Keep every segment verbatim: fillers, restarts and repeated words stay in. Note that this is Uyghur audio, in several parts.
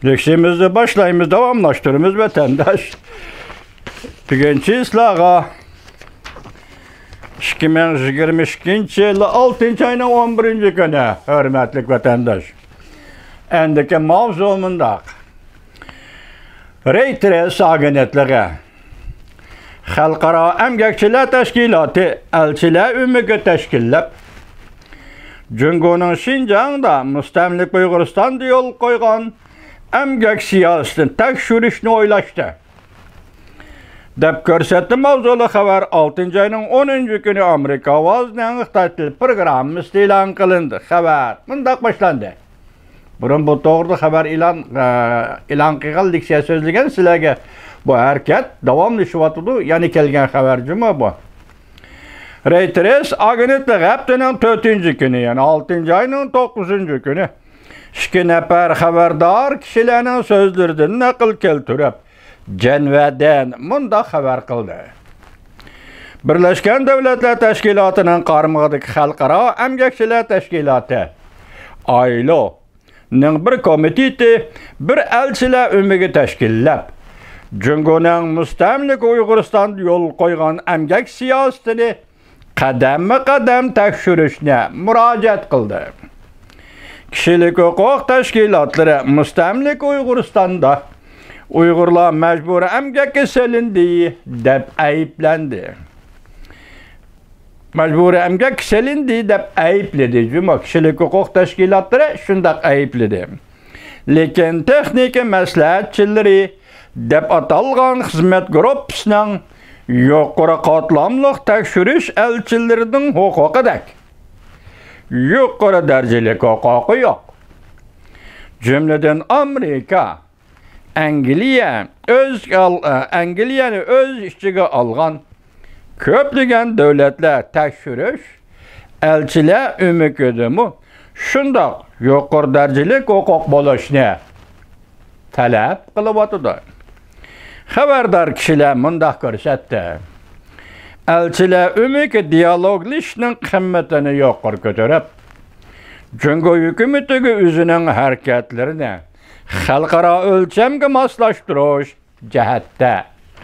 يىغىشىمىزنى باشلايمىز، داۋاملاشتۇرىمىز، ۋەتەنداش. بۈگۈن چىسلاغا ئىككى مىڭ يىگىرمە ئىككىنچى يىل ئالتىنچى ئاينىڭ ئون بىرىنچى كۈنى، ھۆرمەتلىك ۋەتەنداش. ئەندىكى ماۋزۇ مۇنداق. رېيتېرس ئاگېنتلىقى خەلقئارا ئەمگەكچىلەر تەشكىلاتى ئەلچىلەر ئۆمىكى تەشكىللەپ، جۇڭگونىڭ شىنجاڭدا مۇستەملىكە ئۇيغۇرىستاندا يولغا قويغان ئەمگەك سىياسىتىنى تەكشۈرۈشنى ئويلاشتى، دەپ كۆرسەتتى ماۋزۇلۇق خەۋەر ئالتىنچى ئاينىڭ ئونىنچى كۈنى ئامېرىكا ئاۋازىنىڭ خىتاي تىل پروگراممىسىدا ئېلان قىلىندى. خەۋەر مۇنداق باشلاندى. بۇرۇن بۇ توغرىدا خەۋەر ئېلان، ئە، ئېلان قىلغان، لېكسىيە سۆزلىگەن سىلەرگە. بۇ ھەرىكەت داۋاملىشىۋاتىدۇ، يەنە كەلگەن خەۋەر جۇمۇ بۇ. رېيتېرس ئاگېنتلىقى ھەپتىنىڭ تۆتىنچى كۈنى، يەنى ئالتىنچى ئاينىڭ توققۇزىنچى كۈنى ئىككى نەپەر خەۋەردار كىشىلەرنىڭ سۆزلىرىدىن نەقىل كەلتۈرۈپ، جەنۋەدىن مۇنداق خەۋەر قىلدى. بىرلەشكەن دۆلەتلەر تەشكىلاتىنىڭ قارمىقىدىكى خەلقئارا ئەمگەكچىلەر تەشكىلاتى، ئايلو، نىڭ بىر كومىتېتى بىر ئەلچىلەر ئۆمىكى تەشكىللەپ، جۇڭگونىڭ مۇستەملىكە ئۇيغۇرىستاندا يولغا قويغان ئەمگەك سىياسىتىنى قەدەممۇ قەدەم تەكشۈرۈشنى مۇراجىئەت قىلدى. كىشىلىك ھوقۇق تەشكىلاتلىرى مۇستەملىكە ئۇيغۇرىستاندا ئۇيغۇرلار مەجبۇرىي ئەمگەككە سېلىندى دەپ ئەيىبلەندى. مەجبۇرىي ئەمگەككە سېلىندى دەپ ئەيىبلىدى جۇمۇ. كىشىلىك ھوقۇق تەشكىلاتلىرى شۇنداق ئەيىبلىدى. لېكىن تېخنىكا مەسلىھەتچىلىرى دەپ ئاتالغان خىزمەت گۇرۇپپىسىنىڭ يۇقىرى قاتلاملىق تەكشۈرۈش ئەلچىلىرىنىڭ ھوقۇقىدەك يۇقىرى دەرىجىلىك ھوقۇقى يوق. جۈملىدىن ئامېرىكا، ئەنگلىيە ئۆز ئال-، ئەنگلىيەنى ئۆز ئىچىگە ئالغان كۆپلىگەن دۆلەتلەر تەكشۈرۈش ئەلچىلەر ئۆمىكىدىمۇ شۇنداق يۇقىرى دەرىجىلىك ھوقۇق بولۇشنى تەلەپ قىلىۋاتىدۇ. خەۋەردار كىشىلەر مۇنداق كۆرسەتتى. ئەلچىلەر ئۆمىكى دىيالوگلىشىشنىڭ قىممىتىنى يۇقىرى كۆتۈرۈپ، جۇڭگو ھۆكۈمىتىگە ئۆزىنىڭ ھەرىكەتلىرىنى خەلقئارا ئۆلچەمگە ماسلاشتۇرۇش جەھەتتە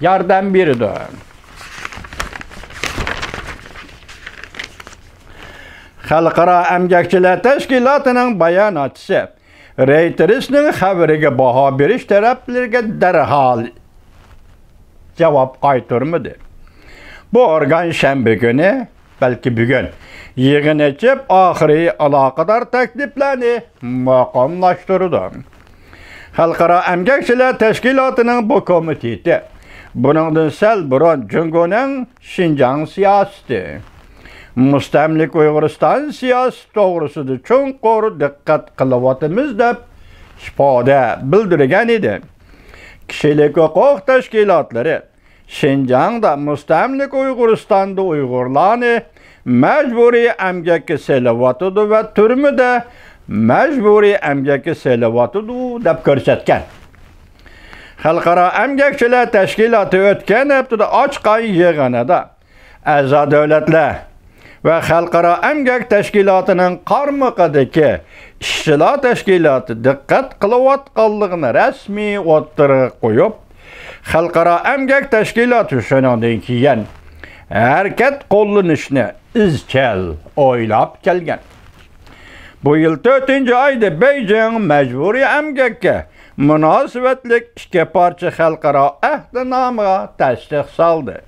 ياردەم بېرىدۇ. خەلقئارا ئەمگەكچىلەر تەشكىلاتىنىڭ باياناتچىسى رېيتېرسنىڭ خەۋىرىگە باھا بېرىش تەرەپلىرىگە دەرھال جاۋاب قايتۇرمىدى. بۇ ئورگان شەنبە كۈنى، بەلكى بۈگۈن، يىغىن ئېچىپ، ئاخىرى ئالاقىدار تەكلىپلەرنى مۇقىملاشتۇرىدۇ. خەلقئارا ئەمگەكچىلەر تەشكىلاتىنىڭ بۇ كومىتېتى بۇنىڭدىن سەل بۇرۇن جۇڭگونىڭ شىنجاڭ سىياسىتى، مۇستەملىكە ئۇيغۇرىستان سىياسىتى توغرىسىدا چوڭقۇر دىققەت قىلىۋاتىمىز، دەپ ئىپادە بىلدۈرگەن ئىدى. كىشىلىك ھوقۇق تەشكىلاتلىرى شىنجاڭدا مۇستەملىكە ئۇيغۇرىستاندا ئۇيغۇرلارنى مەجبۇرىي ئەمگەككە سېلىۋاتىدۇ ۋە تۈرمىدە مەجبۇرىي ئەمگەككە سېلىۋاتىدۇ، دەپ كۆرسەتكەن. خەلقئارا ئەمگەكچىلەر تەشكىلاتى ئۆتكەن ھەپتىدە ئاچقان يىغىنىدا ئەزا دۆلەتلەر ۋە خەلقئارا ئەمگەك تەشكىلاتىنىڭ قارمىقىدىكى ئىشچىلار تەشكىلاتى دىققەت قىلىۋاتقانلىقىنى رەسمىي ئوتتۇرىغا قويۇپ، خەلقئارا ئەمگەك تەشكىلاتى شۇنىڭدىن كېيىن ھەرىكەت قوللىنىشنى ئىزچىل ئويلاپ كەلگەن. بۇ يىل تۆتىنچى ئايدا بېيجىڭ مەجبۇرىي ئەمگەككە مۇناسىۋەتلىك ئىككى پارچە خەلقئارا ئەھدىنامىغا تەستىق سالدى.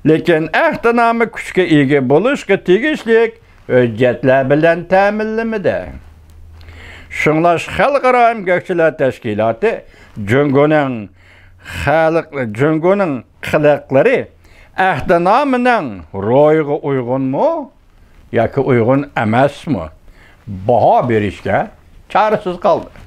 لېكىن ئەھدىنامە كۈچكە ئىگە بولۇشقا تېگىشلىك ھۆججەتلەر بىلەن تەمىنلىمىدى. شۇڭلاشقا خەلقئارا ئەمگەكچىلەر تەشكىلاتى جۇڭگونىڭ خەلق، جۇڭگونىڭ قىلىقلىرى ئەھدىنامىنىڭ روھىغا ئۇيغۇنمۇ ياكى ئۇيغۇن ئەمەسمۇ، باھا بېرىشكە چارىسىز قالدى.